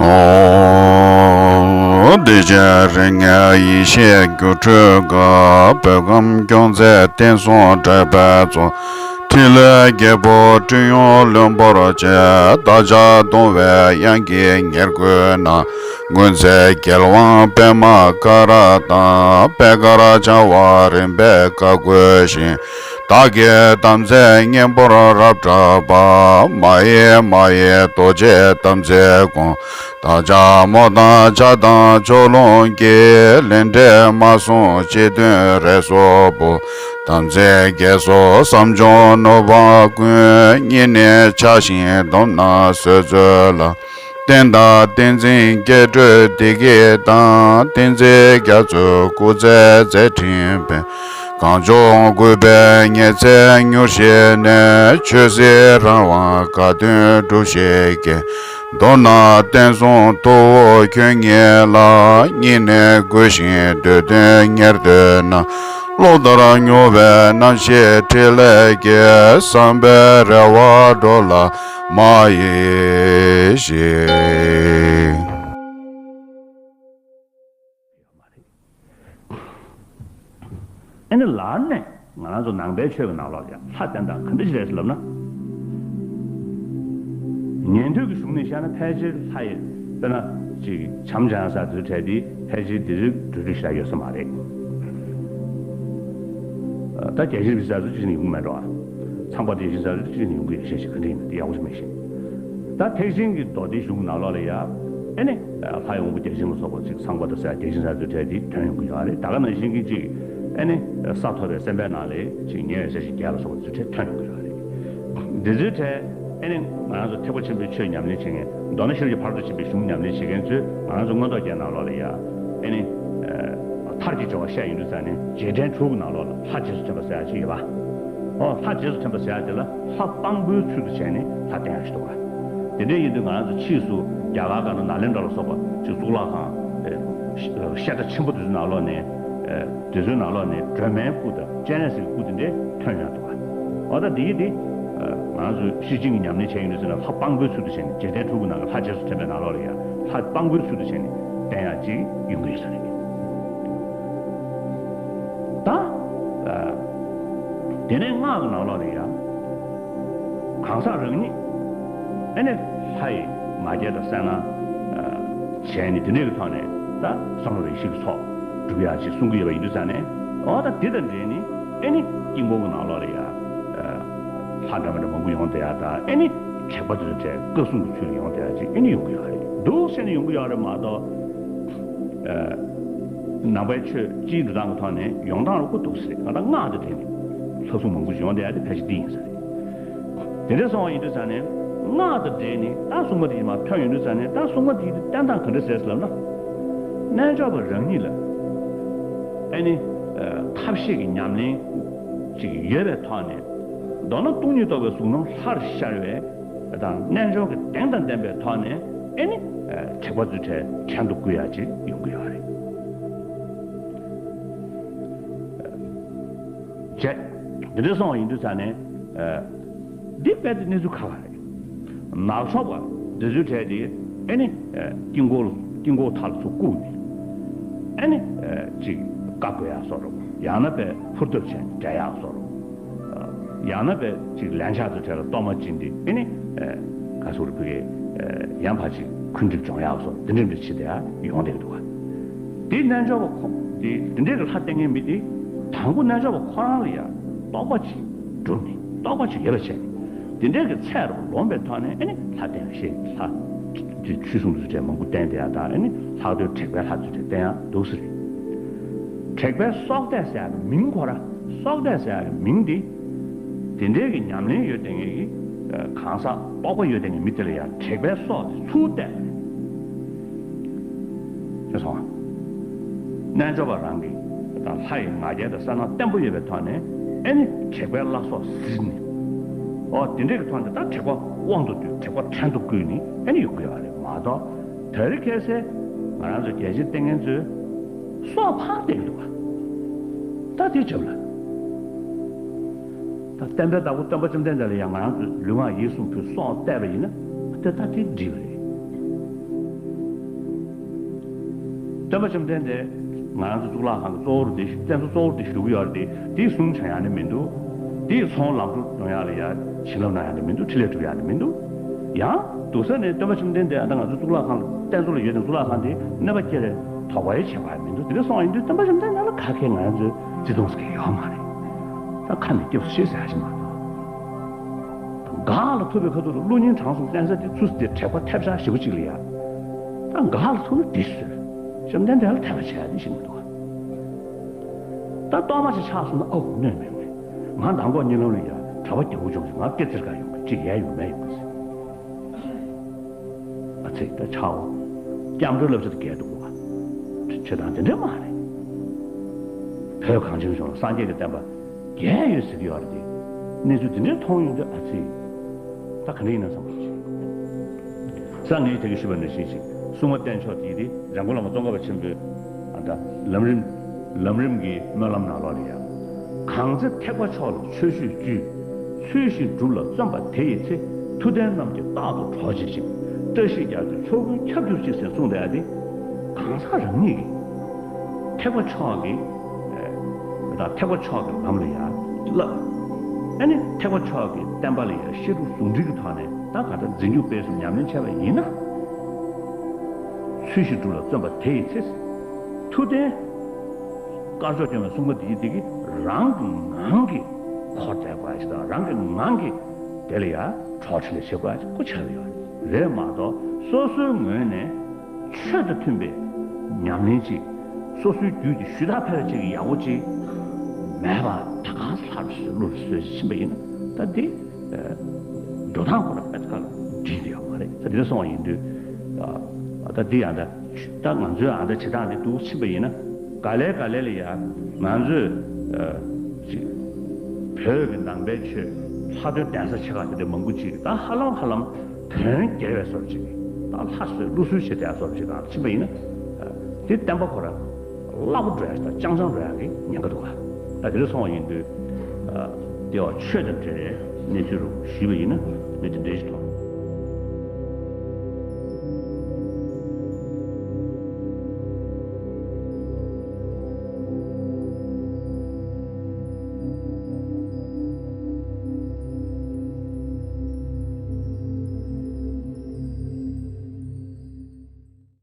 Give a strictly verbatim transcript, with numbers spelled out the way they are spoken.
ཨོ། བདེ་ཆེན་རིགས་ལྔའི་ཡེ་ཤེས་སྒྱུ་འཕྲུལ་དཀར། བོད་ཁམས་སྐྱོང་མཛད་བསྟན་སྲུང་དྲེགས་པའི་གཙོ། ཕྲིན་ལས་རྒྱལ་པོ་སྤྲུལ་གཡུང་བློན་པོར་བཅས། བདག་ཅག་གདུང་བའི་དབྱངས་ཀྱིས་ཉེར་བསྐུལ་ན། མགོན་མཛད་རྒྱལ་དབང་པདྨ་ཀ་ར་དང་། པད་དཀར་འཆང་བ་རིམ་པས་བཀའ་བསྒོས་ཤིང་། བདག་གི་དམ་རྫས་གཉན་པོར་རབ་གྲགས་པ། མ་ཡེངས་མ་ཡེངས་རྡོ་རྗེའི་དམ་རྫས་སྐོང་། བདག་ཅག་མོ་དང་བྱ་དང་ཕྱོགས་ལྷུང་གི། ལས་འབྲས་མ་བཟུང་སྤྱི་དོན་རེ་སོགས་པོ། དམ་རྫས་བརྒྱད་སོགས་བསམ་བྱུང་ནོར་བུ་ཀུན། སྙིང་ནས་ཆགས་ཤིང་བསྡོམས་ན་གསོལ་མཛོད་ལ། རྟེན་དང་བསྟན་འཛིན་སྐྱེ་སྤྲུལ་བདེ་སྐྱིད་དང་། བསྟན་འཛིན་རྒྱ་མཚོའི་སྐུ་ཚེ་མཛད་འཕྲིན་འཕེལ། གངས་ལྗོངས་རྒུད་པའི་ཉི་ཚེ་མྱུར་ཞི་ནས། ཆོས་སྲིད་རང་དབང་དགའ་སྟོན་འགྲུབ་ཤིག་གེ། མདོར་ན་བསྟན་སྲུང་ཐུ་བོ་ཁྱོད་ཉིད་ལ། སྙིང་ནས་གུས་ཤིང་འདོད་དོན་གཉེར་འདོད་ན། གློག་ལྟར་མྱུར་བའི་རྣམ་ཤེས་ཕྲིན་ལས་ཀྱིས། བསམ་པའི་རེ་བ་འགྲོ་ལ་མ་ཡེངས་ཤིག། ཨ་ནི་ལར་ནས་ང་རང་ཚོ་ནང་པའི་ཆོས་ཀྱི་ནང་ལོགས་ལ་ཡང་ལྷ་བསྟེན་སྟངས་ག་འདྲ་ཞིག་རེད་ཟེར་ལབ་ན། ཉན་ཐོས་ཀྱི་གཞུང་ནས་བཤད་ན་ཕལ་ཆེར་ལྷ་ཡི་དཔེར་ན་ཅིག་བྱམས་སྦྱང་ས་དེ་ཚོ་གྲས་དེ་ཕལ་ཆེར་དེ་རིགས་འགྲོ་དུས་ཤ་ཡོད་ས་མ་རེད། ད་རྒྱལ་ཆེན་བི་ས་ཚོ་ཅིག་ནས་ཡོང་གི་མེད་འགྲོ། ཚངས་པ་བདེ་ཆེན་ས་ཚོ་ཅིག་ནས་ཡོང་གི་ཡོད་ཤེས་ཤིག་ག་འདྲ་ཡིན་ན་དེ་ཡག་པོ་ཞིག་མེད་ཤེས། ད་ཐེག་ཆེན་གྱི་མདོ་སྡེ་གཞུང་ནང་ལོགས་ལ་ཡ། ཨེ་ནི། ལྷ་ཡི་དབང་པོ་བརྒྱ་བྱིན་ལ་སོགས་པ་ཅིག་ཚངས་པ་དང་ས་ཡ་བརྒྱ་བྱིན་ས་ཚོ་གྲས་དེ་ཐོན་ཡོང་གི་ཡོད་རེད། ད་ག་ནང་བཞིན་གྱི་ཅིག་ཨེ་ནི། ས་ཐོབ་པའི་སེམས་དཔའི་ནང་ལས་ཅིག་ཉེ་བའི་ས་ཞིང་བརྒྱད་ལ་སོགས་པ་ཚོ་གྲས་ཐོན་ཡོང་གི་ཡོད་རེད། འདི་ཚོའི་གྲས་ཨེ་ནི་ང་རང་ཚོ་ཐེག་པ་ཆེན་པོའི་ཆོས་ཉམས་ལེན་བྱེད་མཁན། མདོར་ན་ཤེས་རབ་ཀྱི་ཕ་རོལ་ཏུ་ཕྱིན་པའི་གཞུང་ཉམས་ལེན་བྱེད་མཁན་ཚོས་ང་རང་ཚོ་མངོན་རྟོགས་རྒྱན་ནང་ལོགས་ལ་ཡ། ཨེ་ནི། མཐར་གྱིས་སྦྱོར་བ་བཤད་ཡོང་དུས་ཙང་ནས་རྗེས་དྲན་དྲུག་གི་ནང་ལོགས་ལ་ལྷ་རྗེས་སུ་དྲན་པ་ཟེར་ཡ་ཅིག་ཡོད་པ། ཨོ་ལྷ་རྗེས་སུ་དྲན་པ་ཟེར་ཡ་དེ་ལ་ལྷ་དཔང་པོའི་ཚུལ་དུ་བྱས་ནས་ལྷ་བསྟེན་ཡ་ཞིག་འདུག་ག་དེ་འདྲ་ཡིན་དུས་ང་རང་ཚོ་ཕྱིས་སུ་རྒྱ་གར་སྒང་ལ་ནཱ་ལེནྡྲ་ལ་སོགས་པ་ཅིག་གཙུག་ལག་ཁང་། བཤད་གྲྭ་ཆེན་པོ་དེ་ཚོའི་ནང་ལོགས་ནས། དེ་ཚོའི་ནང་ལོགས་ནས་སྒྲོལ་མའི་སྐུ་དང་སྤྱན་རས་གཟིགས་ཀྱི་སྐུ་དེ་འདྲས་ཐོན་ཡོང་འདུག་ག་ཨོ་ད་དེ་ཡི་དེ། ང་རང་ཚོས་ཤེར་ཕྱིན་གྱི་ཉམས་ལེན་བྱས་ཡོང་དུས་ཙང་ནས་ལྷ་དཔང་པོའི་ཚུལ་དུ་བྱས་ནས་རྗེས་དྲན་དྲུག་གི་ནང་གི་ལྷ་རྗེས་སུ་དྲན་པའི་ནང་ལོགས་ལ་ཡ་ལྷ་དཔང་པོའི་ཚུལ་དུ་བྱས་ནས་བསྟེན་ཡ་ཅིག་ཡོང་གི་ཡོད་ས་རེད། ད། དེ་ནས་སྔགས་ཀྱི་ནང་ལོགས་ལ་ཡ། གང་ཟག་རང་ཉིད། ཨེ་ནི་ལྷ་ཡི་ང་རྒྱལ་དང་སེར་སྣ། བྱས་ནས་དེ་འདྲའི་གི་ཐོག་ནས་ད་བསམ་བློ་རེ་ཞིག་གི་ཚོགས་སྒྲུབ་ཡག་ཅིག་གསུང་གི་ཡོད་པ་ཡིན་དུས་ཙང་ནས་ཨོ་ད་དེ་དང་འབྲེལ་ནས་ཨེ་ནི་དཀྱིལ་འཁོར་གྱི་ནང་ལོགས་ལ་ཡ། ལྷ་འདྲ་མི་འདྲ་མང་པོ་ཡོང་བསྡད་ཡག་དང་ཨེ་ནི་དྲེགས་པ་དེ་ཚོ་གྲས་བཀའ་སྲུང་གི་ཚུལ་ལ་ཡོང་བསྡད་ཡག་ཅིག་ཨེ་ནི་ཡོང་གི་ཡོད་རེད། འདུག་ཟེར་ནས་ཡོང་གི་ཡོད་རེད་མ་གཏོགས། ནང་པའི་ཆོས་སྤྱིའི་འགྲོ་སྟངས་ཀྱི་ཐོག་ནས་ཡོང་སྟངས་ལ་ཁོ་འདུག་ཟེར་ང་ད་སྔགས་དང་འབྲེལ་ནས་ལྷ་སྲུང་མང་པོ་ཞིག་ཡོང་བསྡད་ཡག་དེ་ཕལ་ཆེར་འདི་ཡིན་ས་རེད། དེ་འདྲ་སོང་བ་ཡིན་དུས་ཙང་ནས་སྔགས་དང་འབྲེལ་ནས་ད་སྲུང་མ་དེ་མར་ཐོན་ཡོང་དུས་ཙང་ནས་ད་སྲུང་མ་དེ་བསྟེན་སྟངས་ག་འདྲ་ཟེར་ལབ་ན། རྣལ་འབྱོར་པ་རང་ཉིད་ལ་ཨེ་ནི་ཐབས་ཤེས་ཀྱི་ཉམས་ལེན་ཅིག་ཡོད་པའི་ཐོག་ནས། མདོར་ན་སྟོང་ཉིད་རྟོགས་པའི་གཟུགས་རྣམས་ལྷར་ཤར་བའི་དང་རྣལ་འབྱོར་གྱི་གདེང་དང་ལྡན་པའི་ཐོག་ནས་ཨེ་ནི་དྲེགས་པ་ཚོའི་གྲས་བྲན་དུ་བཀོལ་ཡག་ཅིག་ཡོང་གི་ཡོད་རེད། བྱས། འདི་འདྲ་སོང་བ་ཡིན་དུས་ཙང་ནས། འདི་རྦད་དེ་གནས་ཚུལ་ཁག་ཁག་རེད། ནག་ཕྱོགས་པ་འདི་ཚོའི་གྲས་དེ་ཨེ་ནི། དཀྱིལ་འཁོར་དཀྱིལ་འཁོར་མཐའ་ལ་ཚུར་བཀུག་ནས། ཨེ་ནི། ཅིག་བཀའ་བསྒོ་ཡག་བཟོ་འདྲ་པོ་ཡང་ན་དཔེ་ཕུར་གདུབ་བྱས་ནས་བསྒྲལ་ཡག་བཟོ་འདྲ་པོ། ཡང་ན་དཔེ་ཅིག་ལན་ཆགས་ཚོ་གྲས་ལ་གཏོར་མ་བྱིན་ཏེ་ཨེ་ནི། ག་ཟེར་བོད་སྐད། ཡང་ཕར་ཅིག་འཁོན་འགྲིབ་སྦྱོང་ཡག་སོགས་འདི་འདྲ་འདྲ་བྱེད་དེ་ཡོང་བསྡད་ཀྱི་འདུག་ག་དེ་རྣལ་འབྱོར་པ་ཁོ་དེ་དེ་འདྲའི་གི་ལྷ་བསྟེན་མཁན་མི་དེ་དང་པོ་རྣལ་འབྱོར་པ་ཁོ་རང་ལ་ཡང་རྟོགས་པ་ཅིག་གྲུབ་ནས་རྟོགས་པ་ཅིག་ཡོད་པ་བྱས་ནས་དེ་འདྲའི་གི་ཚད་རུ་ལོངས་པའི་ཐོག་ནས་ཨེ་ནི་ལྷ་བསྟེན་ཡག་ཤེས་ལྷ། དེ་ཆོས་སྲུང་ཚོ་གྲས་མང་པོ་བསྟེན་བསྡད་ཡག་དང་ཨེ་ནི་ལྷག་དོན་དྲེགས་པའི་ལྷ་ཚོ་གྲས་བསྟེན་ཡག་འདུག་ས་རེད། དྲེགས་པའི་སྲོག་གཏད་ཟེར་ཡག་གི་མིང་ཁོ་ར་སྲོག་གཏད་ཟེར་ཡག་གི་མིང་འདི། དེ་འདྲའི་གི་ཉམས་ལེན་ཡོད་བསྡད་མཁན་གྱི་གང་ཟག་རྟོགས་པ་ཡོད་བསྡད་མཁན་མི་དེ་ལ་ཡང་དྲེགས་པའི་སྲོག་དེ་ཚུར་གཏད། ཤེས་སོང་ང་། རྣལ་འབྱོར་པ་རང་གིས་ད་ལྷ་ཡི་ང་རྒྱལ་དང་སེར་སྣ་བརྟན་པོ་ཡོད་པའི་ཐོག་ནས་ཨེ་ནི་དྲེགས་པའི་བླ་སྲོག་ཟིན་ནས། ཨོ་དེ་འདྲའི་གི་ཐོག་ནས་ད་དྲེགས་པ་དབང་དུ་བསྡུས་དྲེགས་པ་བྲན་དུ་བཀོལ་ནས་ཨེ་ནི་ཡོང་གི་ཡོད་རེད་མ་གཏོགས། དེ་རིང་ཁ་སང་ང་རང་ཚོ་རྒྱལ་ཆེན་བསྟེན་མཁན་ཚོས་སྲོག་ཕར་གཏད་ཀྱི་འདུག་ག་ད་དེ་བྱབ་ལ། ད་བསྟན་པའི་བདག་པོ་སྟོན་པ་བཅོམ་ལྡན་འདས་ལ་ཡང་ང་རང་ཚོས་ལུས་ངག་ཡིད་གསུམ་ཕུལ་སྲོག་གཏད་པ་ཡིན་ན་དེ་ད་དེ་འགྲིག་གི་རེད། སྟོན་པ་བཅོམ་ལྡན་འདས་ང་རང་ཚོ་གཙུག་ལག་ཁང་གི་གཙོ་བོ་རུ་དེ་བཞུགས། བསྟན་འཛིན་གཙོ་བོ་རུ་དེ་བཞུགས་ཀྱི་ཡོད་རེད་དེ། དེའི་གསུང་བྱ་ཡག་ནི་མི་འདུག་དེའི་ཚོང་ལམ་འགྲོ་གཏོང་ཡག་ལ་ཡ་བྱིན་རླབས་གནང་ཡག་ནི་མི་འདུག་འཕྲིན་ལས་སྒྲུབ་ཡག་ནི་མི་འདུག་ཡང་འདུག་ས་ནས་སྟོན་པ་བཅོམ་ལྡན་འདས་ཨ་ད་ང་ཚོ་གཙུག་ལག་ཁང་ལ་བསྟན་འཛིན་ལ་ཡོད་དེ། གཙུག་ལག་ཁང་དེ་གནོད་པ་སྐྱེལ་རེ་དོགས་པ་ཡང་བྱེད་པ་མི་འདུག་དེ་འདྲ་སོང་བ་ཡིན་དུས་སྟོན་པ་བཅོམ་ལྡན་འདས་ལ་ག་གེ་ང་རང་ཚོས་བརྩི་མཐོང་ཟེར་མཁན་ཡོད་མ་རེད། ད་ཁ་ནས་སྐྱབས་སུ་མཆི་ཟེར་ཡག་ཞིག་མ་གཏོགས། གང་ལ་ཐུག་པའི་ཁ་ཐུག་ཏུ་བློ་སྙིང་བྲང་གསུམ་བསྟན་ས་དེ་ཚུར་དེ་དྲེག་པ་ཐེབས་ཆག་ཞེ་པོ་ཅིག་ལ་ཡ། ད་གང་ལ་ཐུག་ན་འདི་ཟེར། བཅོམ་ལྡན་འདས་ལ་དད་པ་བྱེད་ཡག་དེ་ཞིག་མི་འདུག་ད་གཏོར་མ་ཞིག་ཆག་སོང་ན་ཨོ་གནོད་མེད་མེད། ང་མདང་དགོང་གཉིད་ལམ་ལ་ཡ་གྲྭ་པ་རྒྱལ་པོ་བྱུང་ཞིང་ང་སྐེ་ཙིར་ག་ཡོང་གི་ཅིག་ཡལ་ཡོང་མེད་ཡོང་གི་ཟེར། ཨ་ཙི་ད་ཆའོ། སྐྱབས་འགྲོའི་བསླབ་བྱ་དེ་འགལ་འདུག་ག་བྱེད་སྟངས་དེ་འདྲ་མ་རེད། བོད་གངས་ཅན་ལྗོངས་ལ་སངས་རྒྱས་ཀྱི་བསྟན་པ་རྒྱས་ཡོད་ཟེར་གྱི་ཡོད་རེད་དེ། གནས་ཚུལ་དེ་འདྲ་མཐོང་ཡོང་དུས་ཨ་ཙི། ད་ག་འདྲ་ཡིན་ན་བསམ་པ་ཅིག་ས་ངས་དེ་གི་ཞུས་པ་ནང་བཞིན་ཞིག་སྲུང་མ་བསྟེན་ཕྱོགས་དེ་དེ་འཇམ་མགོན་བླ་མ་ཙོང་ཁ་པ་ཆེན་པོའི་ཨ་ད་ལམ་རིམ་ལམ་རིམ་གྱི་སྨོན་ལམ་ནང་ལོགས་ལ་ཡང་། གང་ཚེ་ཐེག་པ་མཆོག་ལ་ཆོས་སྤྱོད་བཅུ། ཚུལ་བཞིན་སྒྲུབ་ལ་བརྩོན་པ་དེ་ཡི་ཚེ། མཐུ་ལྡན་རྣམས་ཀྱིས་རྟག་ཏུ་གྲོགས་བྱེད་ཅིང་། བཀྲ་ཤིས་རྒྱ་མཚོའི་ཕྱོགས་ཀུན་ཁྱབ་གྱུར་ཅིག་ཟེར་གསུངས་བསྡད་ཡ་དེ། གང་ཟག་རང་ཉིད་ཀྱིས་ཐེག་པ་མཆོག་གི་ཨ་ད་ཐེག་པ་མཆོག་གི་ལམ་ལ་ཡ་བསླབ། ཨ་ནི་ཐེག་པ་མཆོག་གི་བསྟན་པ་ལ་ཡ་བཤད་སྒྲུབ་ཟུང་འབྲེལ་གྱི་ཐོག་ནས་ད་ག་ད་འཛིན་སྐྱོང་སྤེལ་གསུམ་ཉམས་ལེན་བྱས་པ་ཡིན་ན། ཚུལ་བཞིན་སྒྲུབ་ལ་བརྩོན་པ་དེ་ཡི་ཚེ། མཐུ་ལྡན། དཀར་ཕྱོགས་སྐྱོང་བའི་སྲུང་མ་འདི་ཡི་དེ་གིས་རང་གི་ངང་གིས་འཁོར་བསྡད་དགོས་ཡ་ཞིག་དང་། རང་གི་ངང་གིས་དེ་ལ་ཡ་གྲོགས་འཕྲིན་ལས་བྱེད་དགོས་ཡ་ཞིག་སྐུ་ཆགས་ཡོད་རེད་མ་གཏོགས། སོ་སོའི་ངོས་ནས་ཆོས་དང་མཐུན་པའི་ཉམས་ལེན་ཅིག་སོ་སོའི་རྒྱུད་ཀྱི་ཞུ་དག་ཕལ་ཆེར་ཡག་པོ་ཅིག་མེད་པ་ད་གང་ལྷར་བཟོས་ཀླུར་བཟོས་ཕྱིན་པ་ཡིན་ན། ད་འདི་འགྲོ་སྟངས་ཁོ་ན་དཔེ་ཁ་ལ་འགྲིག་ཡོད་མ་རེད། ད་འདི་འདྲ་སོང་བ་ཡིན་དུས། ད་འདི་ཡང་ད་ད་ང་ཚོའི་ཨ་ད་བྱེད་སྟངས་འདི་འདུག་ཕྱིན་པ་ཡིན་ན། ག་ལེ་ག་ལེ་ལ་ཡ་ང་ཚོས་ཅིག་བོད་ཀྱི་ནང་པའི་ཆོས་ལྷ་སྡོད་གདན་ས་ཆེ་ཁག་དེ་འདྲ་མང་པོ་ཅིག་ད་ཧ་ལམ་ཧ་ལམ་བོན་རྒྱལ་བའི་བཟོ་འདྲ་ཅིག་ད་ལྷ་གསོལ་ཀླུ་གསོལ་བྱེད་བསྡད་བཟོ་འདྲ་ཅིག་ད་ཕྱིན་པ་ཡིན་ན། འདི་བསྟན་པ་ཁོ་ར་སླ་པོ་འགྲོ་ཡ་ཞིག་དང་། ཅང་ཅང་འགྲོ་ཡ་གི་ཉེན་ཁ་འདུག་ག་ད་དེ་འདྲ་སོང་བ་ཡིན་དུས། དེ་བ་ཆོས་དང་འབྲེལ་བའི་གནས་ཚུལ་རུ་ཞུས་པ་ཡིན་ན་ནི་དེ་འདྲའི་ཞིག་མཐོང་།